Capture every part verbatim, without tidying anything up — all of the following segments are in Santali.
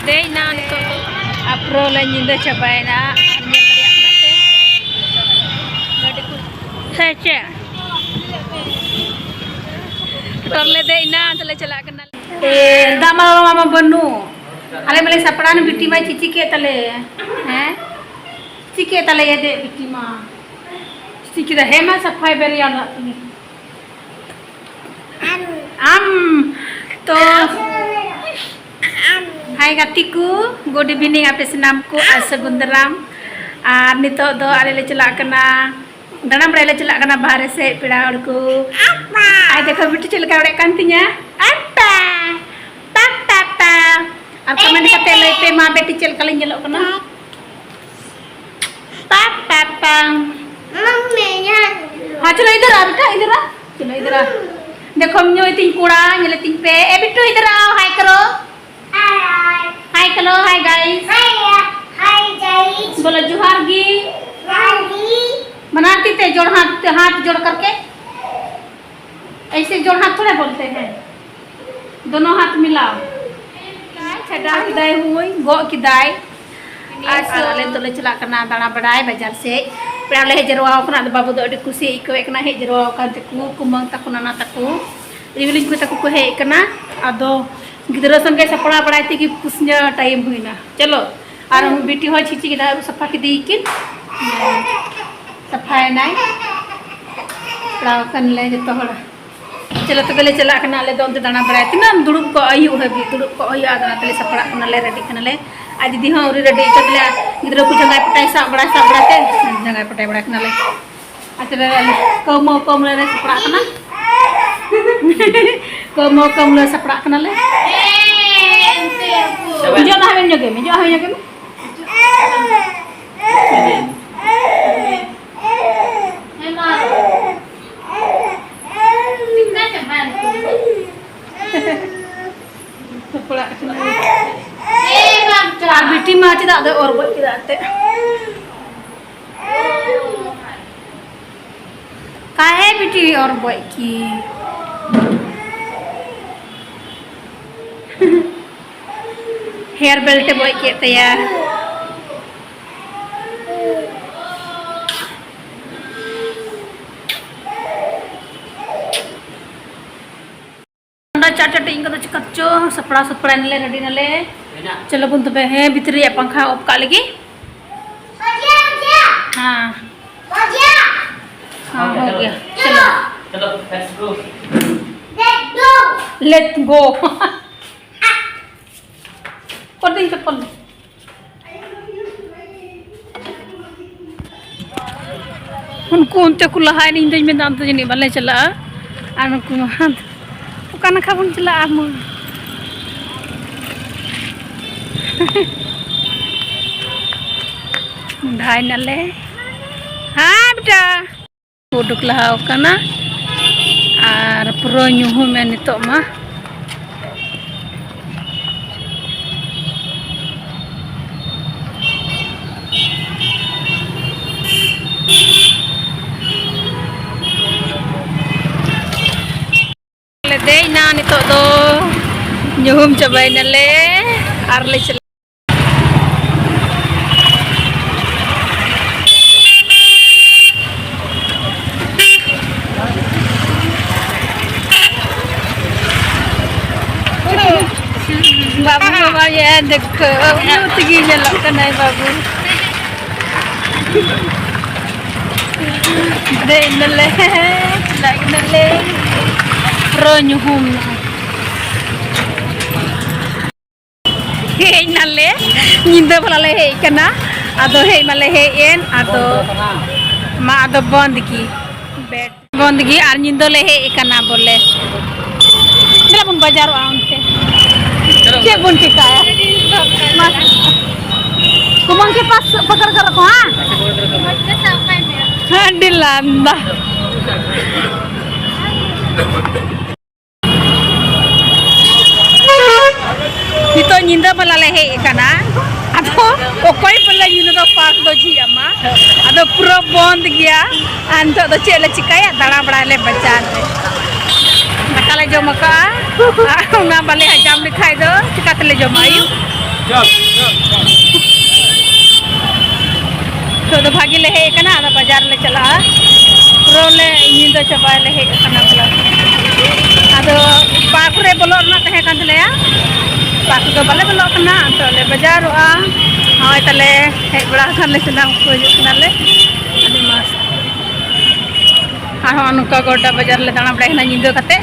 ᱫᱮᱡ ᱮᱱᱟ ᱱᱤᱛᱚᱜ ᱫᱚ᱾ ᱟᱯᱨᱚ ᱞᱮ ᱧᱤᱫᱟᱹ ᱪᱟᱵᱟᱭᱮᱱᱟ᱾ ᱟᱨ ᱧᱮᱞ ᱫᱟᱲᱮᱭᱟᱜ ᱠᱟᱱᱟ ᱯᱮ ᱜᱟᱹᱰᱤ ᱠᱚ᱾ ᱥᱮ ᱪᱮᱫ? ᱴᱚᱨ ᱞᱮ ᱫᱮᱡ ᱮᱱᱟ, ᱟᱫᱚ ᱞᱮ ᱪᱟᱞᱟᱜ ᱠᱟᱱᱟ᱾ ᱮ, ᱫᱟᱜ ᱢᱟ ᱵᱟᱵᱟ ᱢᱟ ᱵᱟᱹᱱᱩᱜ᱾ ᱟᱞᱮ ᱢᱟᱞᱮ ᱥᱟᱯᱲᱟᱣ ᱮᱱᱟ, ᱵᱤᱴᱤ ᱢᱟᱭ ᱪᱤᱪᱤ ᱠᱮᱫ ᱛᱟᱞᱮ᱾ ᱦᱮᱸ? ᱪᱤᱪᱤ ᱠᱮᱫ ᱛᱟᱞᱮᱭᱟ ᱫᱮ ᱵᱤᱴᱤ ᱢᱟ᱾ ᱪᱤᱪᱤ ᱠᱮᱫᱟ, ᱦᱮᱸ ᱢᱟ ᱥᱟᱯᱷᱟᱭ ᱵᱮᱨᱮᱭᱟ ᱚᱲᱟᱜ ᱠᱷᱚᱱ᱾ ᱟᱢ ᱛᱚ, ᱦᱟᱭ ᱜᱟᱛᱮ ᱠᱚ, good evening ᱟᱯᱮ ᱥᱟᱱᱟᱢ ᱠᱚ, ᱟᱨ ᱥᱟᱹᱜᱩᱱ ᱫᱟᱨᱟᱢ᱾ ᱟᱨ ᱱᱤᱛᱚᱜ ᱫᱚ ᱟᱞᱮ ᱞᱮ ᱪᱟᱞᱟᱜ ᱠᱟᱱᱟ, ᱫᱟᱬᱟ ᱵᱟᱲᱟᱭ ᱞᱮ ᱪᱟᱞᱟᱜ ᱠᱟᱱᱟ ᱵᱟᱦᱨᱮ ᱥᱮᱫ, ᱯᱮᱲᱟ ᱦᱚᱲ ᱠᱚ᱾ ᱟᱭ ᱫᱮᱠᱷᱚ ᱵᱤᱴᱩ ᱪᱮᱫ ᱞᱮᱠᱟ ᱨᱚᱲᱮᱫ ᱠᱟᱱ ᱛᱤᱧᱟ, ᱟᱴᱟ, ᱴᱟ, ᱴᱟ, ᱴᱟ᱾ ᱟᱨ comment ᱠᱟᱛᱮ ᱞᱟᱹᱭ ᱯᱮ ᱢᱟ ᱵᱤᱴᱤ ᱪᱮᱫ ᱞᱮᱠᱟ ᱞᱤᱧ ᱧᱮᱞᱚᱜ ᱠᱟᱱᱟ᱾ ᱯᱟ, ᱯᱟ, ᱯᱟ। मम्मी, यहाँ हाँ, चलो इधर आ बेटा, इधर आ। चलो इधर आ। देखो, ᱧᱩᱭ ᱛᱤᱧ ᱠᱚᱲᱟ, ᱧᱮᱞᱮ ᱛᱤᱧ ᱯᱮ। ए बिट्टू, इधर आओ, हाय करो। हाय। हाय करो, हाय गाइस। हाय, हाय गाइस। बोलो जोहार गी। जोहार गी। बनाती थे जोड़ हाथ, हाथ जोड़ करके। ऐसे जोड़ हाथ थोड़ा बोलते हैं, दोनों हाथ मिलाओ। ᱪᱷᱟᱰᱟᱣ ᱠᱮᱫᱟᱭ ᱦᱩᱭ, ᱜᱚᱜ ᱠᱮᱫᱟᱭ᱾ ᱟᱨ ᱟᱞᱮ ᱫᱚᱞᱮ ᱪᱟᱞᱟᱜ ᱠᱟᱱᱟ ᱫᱟᱬᱟ ᱵᱟᱲᱟᱭ ᱵᱟᱡᱟᱨ ᱥᱮᱫ᱾ ᱯᱮᱲᱟ ᱞᱮ ᱦᱮᱡ ᱡᱟᱨᱣᱟ ᱟᱠᱟᱱᱟ, ᱟᱫᱚ ᱵᱟᱹᱵᱩ ᱫᱚ ᱟᱹᱰᱤ ᱠᱩᱥᱤ ᱟᱹᱭᱠᱟᱹᱣᱮᱫ ᱠᱟᱱᱟ, ᱦᱮᱡ ᱡᱟᱨᱣᱟ ᱟᱠᱟᱱ ᱛᱮᱠᱚ ᱠᱩᱢᱟᱹᱝ ᱛᱟᱠᱚ, ᱱᱟᱱᱟ ᱛᱟᱠᱚ, ᱨᱤᱢᱤᱞᱤᱧ ᱠᱚ ᱛᱟᱠᱚ ᱠᱚ ᱦᱮᱡ ᱟᱠᱟᱱᱟ᱾ ᱟᱫᱚ ᱜᱤᱫᱽᱨᱟᱹ ᱥᱚᱸᱜᱮ ᱥᱟᱯᱲᱟᱣ ᱵᱟᱲᱟᱭ ᱛᱮᱜᱮ ᱠᱩᱥᱧᱟ time ᱦᱩᱭᱱᱟ᱾ ᱪᱚᱞᱚ, ᱟᱨ ᱵᱤᱴᱤ ᱦᱚᱸ ᱪᱷᱤᱪᱤ ᱠᱮᱫᱟ, ᱟᱹᱨᱩᱵ ᱥᱟᱯᱷᱟ ᱠᱮᱫᱮᱭᱟᱠᱤᱱ᱾ ᱥᱟᱯᱷᱟᱭᱮᱱᱟᱭ᱾ ᱯᱮᱲᱟᱣ ᱟᱠᱟᱱ ᱞᱮ ᱡᱚᱛᱚ ᱦᱚᱲ᱾ ᱪᱚᱞᱚ ᱛᱚᱵᱮ ᱞᱮ ᱪᱟᱞᱟᱜ ᱠᱟᱱᱟ ᱟᱞᱮ ᱫᱚ ᱚᱱᱛᱮ ᱫᱟᱬᱟ ᱵᱟᱲᱟᱭ᱾ ᱛᱤᱱᱟᱹᱜ ᱮᱢ ᱫᱩᱲᱩᱵ ᱠᱚᱜ ᱟᱹᱭᱩᱵ ᱦᱟᱹᱵᱤᱡ? ᱫᱩᱲᱩᱵ ᱠᱚᱜ ᱦᱩᱭᱩᱜᱼᱟ, ᱟᱫᱚ ᱚᱱᱟᱛᱮ ᱞᱮ ᱥᱟᱯᱲᱟᱜ ᱠᱟᱱᱟ ᱞᱮ, ready ᱠᱟᱱᱟ ᱞᱮ᱾ ᱟᱨ ᱫᱤᱫᱤ ᱦᱚᱸ ᱟᱹᱣᱨᱤ ready ᱠᱟᱱ ᱛᱟᱞᱮᱭᱟ᱾ ᱜᱤᱫᱽᱨᱟᱹ ᱠᱚ ᱡᱟᱸᱜᱟᱭ ᱯᱚᱴᱟᱭ ᱥᱟᱵ ᱵᱟᱲᱟᱭ, ᱥᱟᱵ ᱵᱟᱲᱟᱭ ᱛᱮ ᱡᱟᱸᱜᱟᱭ ᱯᱚᱴᱟᱭ ᱵᱟᱲᱟᱭ ᱠᱟᱱᱟ ᱞᱮ᱾ ᱟᱨ ᱛᱚᱵᱮ ᱟᱞᱮ ᱠᱟᱹᱣᱢᱟᱹᱣ ᱠᱟᱹᱣᱢᱟᱹᱣ ᱞᱮ ᱥᱟᱯᱲᱟᱜ ᱠᱟᱱᱟ᱾ ᱠᱟᱹᱣᱢᱟᱹᱣ ᱠᱟᱹᱣᱢᱟᱹᱣ ᱞᱮ ᱥᱟᱯᱲᱟᱜ ᱠᱟᱱᱟ ᱞᱮ᱾ ᱦᱤᱡᱩᱜ ᱱᱟᱦᱟᱜ ᱢᱮ, ᱧᱚᱜᱮ ᱢᱮ, ᱦᱤᱡᱩᱜ ᱦᱚᱸ ᱧᱚᱜᱮ ᱢᱮ᱾ ᱥᱟᱯᱲᱟᱜ ᱠᱟᱱᱟ᱾ ᱟᱨ ᱵᱤᱴᱤ ᱢᱟ ᱪᱮᱫᱟᱜ ᱫᱚ ᱚᱨ ᱜᱚᱡ ᱠᱮᱫᱟ ᱮᱱᱛᱮᱫ? काहे बिट्टी और बॉय की? Hair belt ᱮ ᱵᱚᱡ ᱠᱮᱫ ᱛᱟᱭᱟ᱾ ᱚᱸᱰᱮ ᱪᱟᱴ ᱪᱟᱴ ᱤᱧ ᱠᱚᱫᱚ ᱪᱤᱠᱟᱹ ᱪᱚ ᱥᱟᱯᱲᱟᱣ ᱥᱟᱯᱲᱟᱣ ᱱᱟᱞᱮ, ready ᱱᱟᱞᱮ᱾ ᱪᱚᱞᱚ ᱵᱚᱱ ᱛᱚᱵᱮ, ᱦᱮᱸ, ᱵᱷᱤᱛᱨᱤ ᱨᱮᱭᱟᱜ ᱯᱟᱝᱠᱷᱟ off ᱠᱟᱜ ᱞᱟᱹᱜᱤᱫ᱾ ᱦᱮᱸ᱾ ᱦᱮᱸ, ᱦᱳ ᱜᱮᱭᱟ᱾ ᱪᱚᱞᱚ᱾ Let's go. ᱠᱚᱨᱫᱤᱧ ᱪᱚᱯᱯᱚᱞ ᱫᱚ᱾ ᱩᱱᱠᱩ ᱚᱱᱛᱮ ᱠᱚ ᱞᱟᱦᱟᱭᱮᱱ, ᱤᱧ ᱫᱚᱧ ᱢᱮᱱᱫᱟ, ᱟᱢ ᱫᱚ ᱡᱟᱹᱱᱤᱡ ᱵᱟᱞᱮ ᱪᱟᱞᱟᱜᱼᱟ᱾ ᱟᱨ ᱱᱩᱠᱩ ᱢᱟ ᱚᱠᱟ ᱱᱟᱠᱷᱟ ᱵᱚᱱ ᱪᱟᱞᱟᱜᱼᱟ ᱢᱟ? ᱢᱚᱸᱰᱷᱟᱭ ᱱᱟᱞᱮ᱾ ᱦᱮᱸ ᱵᱮᱴᱟ᱾ ᱩᱰᱩᱠ ᱞᱟᱦᱟ ᱟᱠᱟᱱᱟ ᱟᱨ ᱯᱩᱨᱟᱹ ᱧᱩᱦᱩᱢ ᱮᱱ ᱱᱤᱛᱚᱜ ᱢᱟ᱾ ᱞᱮ ᱫᱮᱡ ᱮᱱᱟ ᱱᱤᱛᱚᱜ ᱫᱚ, ᱧᱩᱦᱩᱢ ᱪᱟᱵᱟᱭᱮᱱᱟᱞᱮ ᱟᱨ ᱞᱮ ᱪᱟᱞᱟᱜ᱾ ᱵᱟᱹᱵᱩ ᱵᱟᱵᱟ ᱭᱮ ᱫᱮᱠᱷᱚ, ᱩᱭᱩ ᱛᱮᱜᱮ ᱧᱮᱞᱚᱜ ᱠᱟᱱᱟᱭ ᱵᱟᱹᱵᱩ᱾ ᱫᱮᱡ ᱱᱟᱞᱮ, ᱪᱟᱞᱟᱜ ᱠᱟᱱᱟᱞᱮ᱾ ᱯᱩᱨᱟᱹ ᱧᱩᱦᱩᱢ ᱱᱟ᱾ ᱦᱮᱡ ᱱᱟᱞᱮ, ᱧᱤᱫᱟᱹ ᱵᱟᱞᱟ ᱞᱮ ᱦᱮᱡ ᱠᱟᱱᱟ᱾ ᱟᱫᱚ ᱦᱮᱡ ᱢᱟᱞᱮ ᱦᱮᱡ ᱮᱱ, ᱟᱫᱚ ᱢᱟ ᱟᱫᱚ ᱵᱚᱱᱫ ᱜᱮ᱾ ᱵᱮᱰ ᱵᱚᱱᱫ ᱜᱮ ᱟᱨ ᱧᱤᱫᱟᱹ ᱞᱮ ᱦᱮᱡ ᱟᱠᱟᱱᱟ ᱵᱚᱞᱮ᱾ ᱫᱮᱞᱟ ᱵᱚᱱ ᱵᱟᱡᱟᱨᱚᱜᱼᱟ ᱚᱱᱛᱮ᱾ ᱪᱮᱫ ᱵᱚᱱ ᱪᱮᱠᱟᱭᱟ? ᱢᱟ᱾ ᱠᱩᱢᱟᱹᱝ ᱠᱮ ᱯᱟᱥ ᱯᱟᱠᱟᱲ ᱠᱟᱨ ᱨᱟᱠᱷᱳ, ᱦᱟᱸ? ᱦᱟᱺᱰᱤ ᱞᱟᱸᱫᱟ᱾ ᱱᱤᱛᱚᱜ ᱧᱤᱫᱟᱹ ᱵᱟᱞᱟ ᱞᱮ ᱦᱮᱡ ᱟᱠᱟᱱᱟ᱾ ᱟᱫᱚ ᱚᱠᱚᱭ ᱵᱚᱞᱮ ᱧᱤᱫᱟᱹ ᱫᱚ ᱯᱟᱨᱠ ᱫᱚ ᱡᱷᱤᱡ ᱟᱢᱟ? ᱟᱫᱚ ᱯᱩᱨᱟᱹ ᱵᱚᱱᱫ ᱜᱮᱭᱟ᱾ ᱟᱨ ᱱᱤᱛᱚᱜ ᱫᱚ ᱪᱮᱫ ᱞᱮ ᱪᱤᱠᱟᱹᱭᱟ? ᱫᱟᱬᱟ ᱵᱟᱲᱟᱭᱟᱞᱮ ᱵᱟᱡᱟᱨ ᱨᱮ᱾ ᱫᱟᱠᱟ ᱞᱮ ᱡᱚᱢ ᱟᱠᱟᱫᱼᱟ, ᱟᱨ ᱚᱱᱟ ᱵᱟᱞᱮ ᱦᱟᱡᱟᱢ ᱞᱮᱠᱷᱟᱡ ᱫᱚ ᱪᱤᱠᱟ ᱛᱮᱞᱮ ᱡᱚᱢᱟ? ᱟᱭᱩᱵ ᱱᱤᱛᱚᱜ ᱫᱚ ᱵᱷᱟᱜᱮ ᱞᱮ ᱦᱮᱡ ᱟᱠᱟᱱᱟ, ᱟᱫᱚ ᱵᱟᱡᱟᱨ ᱞᱮ ᱪᱟᱞᱟᱜᱼᱟ᱾ ᱯᱩᱨᱟᱹ ᱞᱮ ᱧᱤᱫᱟᱹ ᱪᱟᱵᱟᱭ ᱞᱮ ᱦᱮᱡ ᱟᱠᱟᱱᱟ ᱵᱚᱞᱮ᱾ ᱟᱫᱚ ᱯᱟᱨᱠ ᱨᱮ ᱵᱚᱞᱚᱜ ᱨᱮᱱᱟᱜ ᱛᱟᱦᱮᱸ ᱠᱟᱱ ᱛᱟᱞᱮᱭᱟ, ᱯᱟᱨᱠ ᱨᱮᱫᱚ ᱵᱟᱞᱮ ᱵᱚᱞᱚᱜ ᱠᱟᱱᱟ᱾ ᱟᱫᱚ ᱞᱮ ᱵᱟᱡᱟᱨᱚᱜᱼᱟ᱾ ᱱᱚᱜᱼᱚᱭ ᱛᱟᱞᱮ ᱦᱮᱡ ᱵᱟᱲᱟ ᱟᱠᱟᱱ ᱞᱮ, ᱥᱟᱱᱟᱢ ᱠᱚ ᱦᱤᱡᱩᱜ ᱠᱟᱱᱟᱞᱮ᱾ ᱟᱹᱰᱤ ᱢᱚᱡᱽ᱾ ᱟᱨᱦᱚᱸ ᱱᱚᱝᱠᱟ ᱜᱚᱰᱟ ᱵᱟᱡᱟᱨ ᱞᱮ ᱫᱟᱬᱟ ᱵᱟᱲᱟᱭ ᱠᱟᱱᱟ ᱧᱤᱫᱟᱹ ᱠᱟᱛᱮ᱾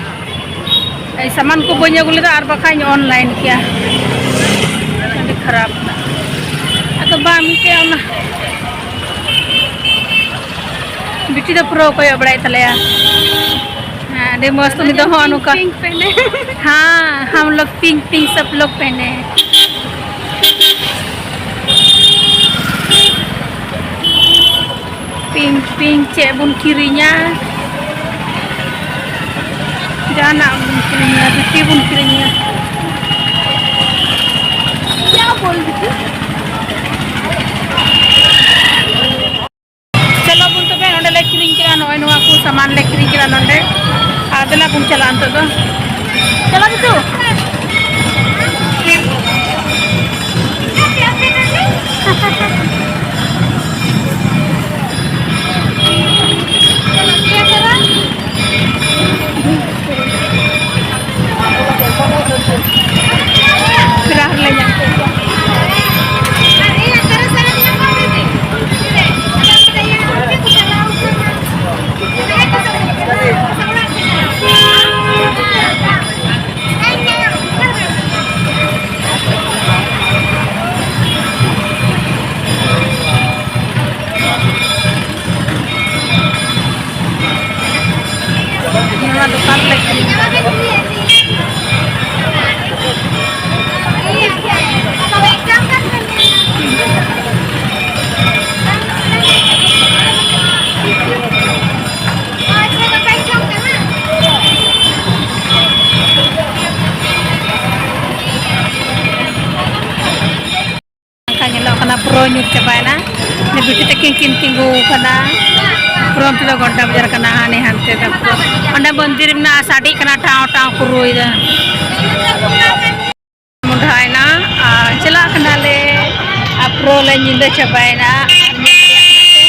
ᱮᱭ ᱥᱟᱢᱟᱱ ᱠᱚ ᱵᱟᱹᱧ ᱟᱹᱜᱩ ᱞᱮᱫᱟ, ᱟᱨ ᱵᱟᱠᱷᱟᱡ ᱤᱧ ᱚᱱᱞᱟᱭᱤᱱ ᱠᱮᱭᱟ᱾ ᱟᱹᱰᱤ ᱠᱷᱟᱨᱟᱯ᱾ ᱟᱫᱚ ᱵᱟᱝ ᱢᱤᱫᱴᱮᱡ ᱚᱱᱟ ᱵᱤᱴᱤ ᱫᱚ ᱯᱩᱨᱟᱹ ᱠᱚᱭᱚᱜ ᱵᱟᱲᱟᱭᱮᱫ ᱛᱟᱞᱮᱭᱟ᱾ ᱦᱮᱸ, ᱟᱹᱰᱤ ᱢᱚᱡᱽ ᱛᱮ ᱩᱱᱤ ᱫᱚ ᱦᱚᱸ ᱱᱚᱝᱠᱟ᱾ Pink, pink पहने। हाँ, हम लोग पिंक पिंक सब लोग पहने हैं। ᱯᱤᱝᱠ ᱯᱤᱝᱠ ᱪᱮᱫ ᱵᱚᱱ ᱠᱤᱨᱤᱧᱟ? ᱡᱟᱦᱟᱱᱟᱜ ᱵᱚᱱ ᱠᱤᱨᱤᱧᱟ, ᱫᱷᱩᱛᱤ ᱵᱚᱱ ᱠᱤᱨᱤᱧᱟ᱾ क्या बोल रही थी? ᱪᱚᱞᱚ ᱵᱚᱱ ᱛᱚᱵᱮ, ᱱᱚᱸᱰᱮ ᱞᱮ ᱠᱤᱨᱤᱧ ᱠᱮᱫᱟ, ᱱᱚᱜᱼᱚᱭ ᱱᱚᱣᱟ ᱠᱚ ᱥᱟᱢᱟᱱ ᱞᱮ ᱠᱤᱨᱤᱧ ᱠᱮᱫᱟ ᱱᱚᱸᱰᱮ᱾ ᱟᱨ ᱫᱮᱞᱟ ᱵᱚᱱ ᱪᱟᱞᱟᱜᱼᱟ ᱱᱤᱛᱚᱜ ᱫᱚ᱾ ᱪᱚᱞᱚ ᱵᱤᱴᱩ᱾ ᱯᱮᱲᱟ ᱦᱚᱲ ᱞᱮ ᱧᱟᱢ ᱠᱮᱫ ᱠᱚᱣᱟ᱾ ᱱᱚᱣᱟ ᱫᱚᱠᱟᱱ ᱨᱮ ᱠᱤᱨᱤᱧ ᱠᱟᱫᱟ᱾ ᱚᱱᱠᱟ ᱧᱮᱞᱚᱜ ᱠᱟᱱᱟ, ᱯᱩᱨᱟᱹ ᱧᱩᱛ ᱪᱟᱵᱟᱭᱮᱱᱟ᱾ ᱵᱤᱴᱤ ᱛᱟᱹᱠᱤᱱ ᱠᱤᱱ ᱛᱤᱸᱜᱩ ᱟᱠᱟᱱᱟ᱾ ᱯᱩᱨᱟᱹ ᱚᱱᱛᱮ ᱫᱚ ᱜᱚᱰᱰᱟ ᱵᱟᱡᱟᱨ ᱠᱟᱱᱟ, ᱦᱟᱱᱮ ᱦᱟᱱᱛᱮ ᱫᱚ᱾ ᱚᱸᱰᱮ ᱢᱚᱱᱫᱤᱨ ᱢᱮᱱᱟᱜᱼᱟ, ᱥᱟᱰᱮᱜ ᱠᱟᱱᱟ, ᱴᱟᱶ ᱴᱟᱶ ᱠᱚ ᱨᱩᱭᱮᱫᱟ᱾ ᱢᱚᱰᱷᱟᱭᱮᱱᱟ ᱟᱨ ᱪᱟᱞᱟᱜ ᱵᱚᱞᱮ ᱧᱤᱫᱟᱹ ᱪᱟᱵᱟᱭᱮᱱᱟ ᱟᱨ ᱧᱮᱞ ᱫᱟᱲᱮᱭᱟᱜ ᱠᱟᱱᱟ ᱯᱮ,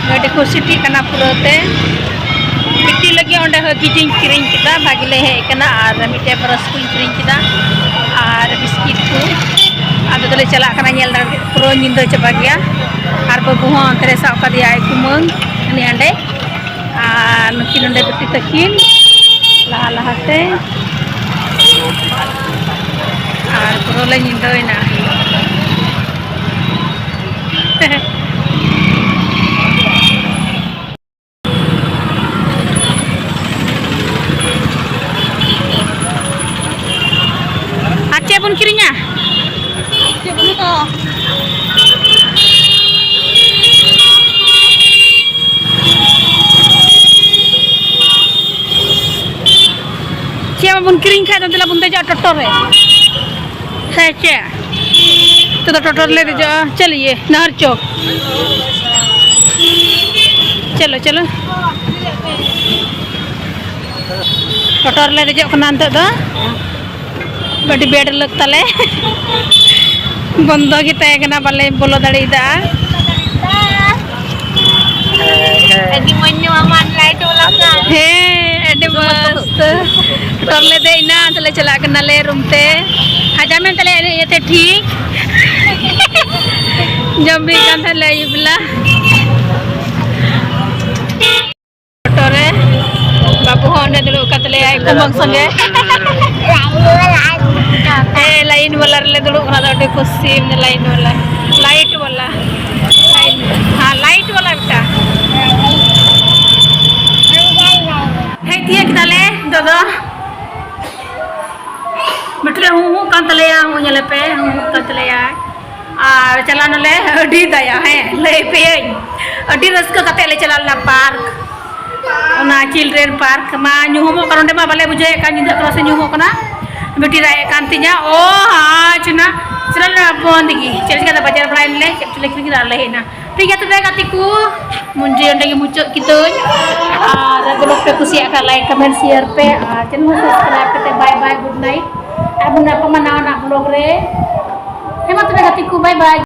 ᱜᱟᱹᱰᱤ ᱠᱚ ᱥᱤᱴᱤᱜ ᱠᱟᱱᱟ ᱯᱩᱨᱟᱹ ᱛᱮ᱾ ᱵᱤᱴᱤ ᱞᱟᱹᱜᱤᱫ ᱚᱸᱰᱮ ᱦᱚᱸ ᱠᱤᱪᱷᱩᱧ ᱠᱤᱨᱤᱧ ᱠᱮᱫᱟ, ᱵᱷᱟᱜᱮ ᱞᱮ ᱦᱮᱡ ᱟᱠᱟᱱᱟ᱾ ᱟᱨ ᱢᱤᱫᱴᱮᱡ ᱵᱨᱟᱥ ᱠᱚᱧ ᱠᱤᱨᱤᱧ ᱠᱮᱫᱟ ᱟᱨ ᱵᱤᱥᱠᱤᱴ ᱠᱚ᱾ ᱟᱫᱚ ᱫᱚᱞᱮ ᱪᱟᱞᱟᱜ ᱠᱟᱱᱟ, ᱧᱮᱞ ᱫᱟᱲᱮ ᱯᱩᱨᱟᱹ ᱧᱤᱫᱟᱹ ᱪᱟᱵᱟ ᱜᱮᱭᱟ᱾ ᱟᱨ ᱵᱟᱹᱵᱩ ᱦᱚᱸ ᱚᱱᱛᱮ ᱨᱮ ᱥᱟᱵ ᱠᱟᱫᱮᱭᱟ ᱟᱡ ᱠᱩᱢᱟᱹᱝ ᱩᱱᱤ ᱦᱟᱸᱰᱮ᱾ ᱟᱨ ᱱᱩᱠᱤᱱ ᱱᱚᱰᱮ ᱵᱤᱴᱤ ᱛᱟᱹᱠᱤᱱ ᱞᱟᱦᱟ ᱞᱟᱦᱟᱛᱮ᱾ ᱟᱨ ᱯᱩᱨᱟᱹ ᱞᱮ ᱧᱤᱫᱟᱹᱭᱮᱱᱟ᱾ ᱟᱨ ᱪᱮᱫ ᱵᱚᱱ ᱠᱤᱨᱤᱧᱟ? ᱪᱮᱫ ᱵᱚᱱ ᱦᱟᱛᱟᱣᱟ? ᱪᱮᱫ ᱵᱟᱵᱚᱱ ᱠᱤᱨᱤᱧ ᱠᱷᱟᱡ ᱫᱚ, ᱫᱮᱞᱟ ᱵᱚᱱ ᱫᱮᱡᱚᱜᱼᱟ ᱴᱳᱴᱳ ᱨᱮ᱾ ᱥᱮ ᱪᱮᱫ? ᱱᱤᱛᱚᱜ ᱫᱚ ᱴᱳᱴᱳ ᱨᱮᱞᱮ ᱫᱮᱡᱚᱜᱼᱟ᱾ ᱪᱟᱞᱤᱭᱮ ᱱᱟᱦᱟᱨ ᱪᱚᱠ᱾ ᱪᱚᱞᱚ, ᱪᱚᱞᱚ᱾ ᱴᱳᱴᱳ ᱨᱮᱞᱮ ᱫᱮᱡᱚᱜ ᱠᱟᱱᱟ ᱱᱤᱛᱚᱜ ᱫᱚ᱾ ᱟᱹᱰᱤ bad luck ᱛᱟᱞᱮ᱾ ᱵᱚᱱᱫᱚ ᱜᱮ ᱛᱟᱦᱮᱸ ᱠᱟᱱᱟ, ᱵᱟᱞᱮ ᱵᱚᱞᱚ ᱫᱟᱲᱮᱭᱟᱫᱟ᱾ ᱟᱹᱰᱤ ᱢᱚᱡᱽ ᱧᱚᱜ ᱟᱢᱟᱜ light ᱵᱟᱞᱟ ᱠᱟᱨ᱾ ᱦᱮᱸ, ᱟᱹᱰᱤ ᱢᱚᱡᱽ᱾ ᱴᱳᱴᱳ ᱨᱮᱞᱮ ᱫᱮᱡ ᱮᱱᱟ, ᱟᱫᱚᱞᱮ ᱪᱟᱞᱟᱜ ᱠᱟᱱᱟᱞᱮ ᱨᱩᱢ ᱛᱮ᱾ ᱦᱟᱡᱟᱢ ᱮᱱ ᱛᱟᱞᱮᱭᱟ ᱮᱱᱮᱡ ᱤᱭᱟᱹᱛᱮ ᱴᱷᱤᱠ᱾ ᱡᱚᱢ ᱵᱤ ᱠᱟᱱ ᱛᱟᱦᱮᱸᱞᱮ ᱟᱹᱭᱩᱵ ᱵᱮᱞᱟ᱾ ᱴᱳᱴᱳ ᱨᱮ ᱵᱟᱹᱵᱩ ᱦᱚᱸ ᱚᱸᱰᱮ ᱫᱩᱲᱩᱵ ᱠᱟᱱ ᱛᱟᱞᱮᱭᱟ ᱟᱡ ᱠᱩᱢᱟᱹᱝ ᱥᱚᱸᱜᱮ᱾ ᱦᱮᱸ, line ᱵᱟᱞᱟ ᱨᱮᱞᱮ ᱫᱩᱲᱩᱵ ᱠᱟᱱᱟ, ᱟᱹᱰᱤ ᱠᱩᱥᱤ, line ᱵᱟᱞᱟ, light ᱵᱟᱞᱟ, ᱦᱮᱸ, light ᱵᱟᱞᱟ ᱢᱤᱫᱴᱟᱝ᱾ ᱦᱮᱡ ᱛᱤᱭᱟᱹᱜ ᱠᱮᱫᱟᱞᱮ ᱱᱤᱛᱚᱜ ᱫᱚ᱾ ᱢᱤᱫᱴᱮᱱ ᱦᱩ ᱦᱩ ᱠᱟᱱ ᱛᱟᱞᱮᱭᱟ, ᱦᱩ ᱧᱮᱞᱮ ᱯᱮ, ᱦᱩ ᱦᱩ ᱠᱟᱱ ᱛᱟᱞᱮᱭᱟ᱾ ᱟᱨ ᱪᱟᱞᱟᱣ ᱱᱟᱞᱮ ᱟᱹᱰᱤ ᱫᱟᱭᱟ, ᱦᱮᱸ, ᱞᱟᱹᱭ ᱯᱮᱭᱟᱹᱧ, ᱟᱹᱰᱤ ᱨᱟᱹᱥᱠᱟᱹ ᱠᱟᱛᱮ ᱞᱮ ᱪᱟᱞᱟᱣ ᱞᱮᱱᱟ park, ᱚᱱᱟ children park ᱢᱟ᱾ ᱧᱩᱦᱩᱢᱚᱜ ᱠᱟᱱᱟ, ᱚᱸᱰᱮ ᱢᱟ ᱵᱟᱞᱮ ᱵᱩᱡᱷᱟᱹᱣᱮᱫ ᱠᱟᱱ ᱧᱤᱫᱟᱹᱜ ᱠᱟᱱᱟ ᱥᱮ ᱧᱩᱦᱩᱢᱚᱜ ᱠᱟᱱᱟ᱾ ᱵᱤᱴᱤ ᱨᱟᱜ ᱮᱫ ᱠᱟᱱ ᱛᱤᱧᱟ, ᱚ ᱦᱟᱸ ᱪᱷᱩᱱᱟ, ᱪᱟᱞᱟᱣ ᱞᱮᱱᱟ ᱵᱚᱱᱫ ᱜᱮ, ᱪᱮᱫ ᱪᱤᱠᱟᱹ ᱵᱟᱡᱟᱨ ᱵᱟᱲᱟᱭ ᱱᱟᱞᱮ, ᱪᱮᱫ ᱪᱚᱞᱮ ᱠᱤᱨᱤᱧ ᱠᱮᱫᱟ ᱟᱨ ᱞᱮ ᱦᱮᱡ ᱮᱱᱟ᱾ ᱴᱷᱤᱠ ᱜᱮᱭᱟ ᱛᱚᱵᱮ ᱜᱟᱛᱮ ᱠᱚ, ᱢᱩᱱᱡᱤ ᱚᱸᱰᱮ ᱜᱮ ᱢᱩᱪᱟᱹᱫ ᱠᱤᱫᱟᱹᱧ᱾ ᱟᱨ vlog ᱯᱮ ᱠᱩᱥᱤᱭᱟᱜ ᱠᱷᱟᱱ like, comment, share ᱯᱮ, ᱟᱨ channel ᱦᱚᱸ subscribe ᱠᱟᱛᱮ bye bye, good night᱾ ᱟᱨ ᱵᱚᱱ ᱧᱟᱯᱟᱢᱟ ᱱᱟᱣᱟᱱᱟᱜ vlog ᱨᱮ᱾ ᱦᱮᱸ ᱢᱟ ᱛᱚᱵᱮ ᱜᱟᱛᱮ ᱠᱚ, bye᱾ Bye bye.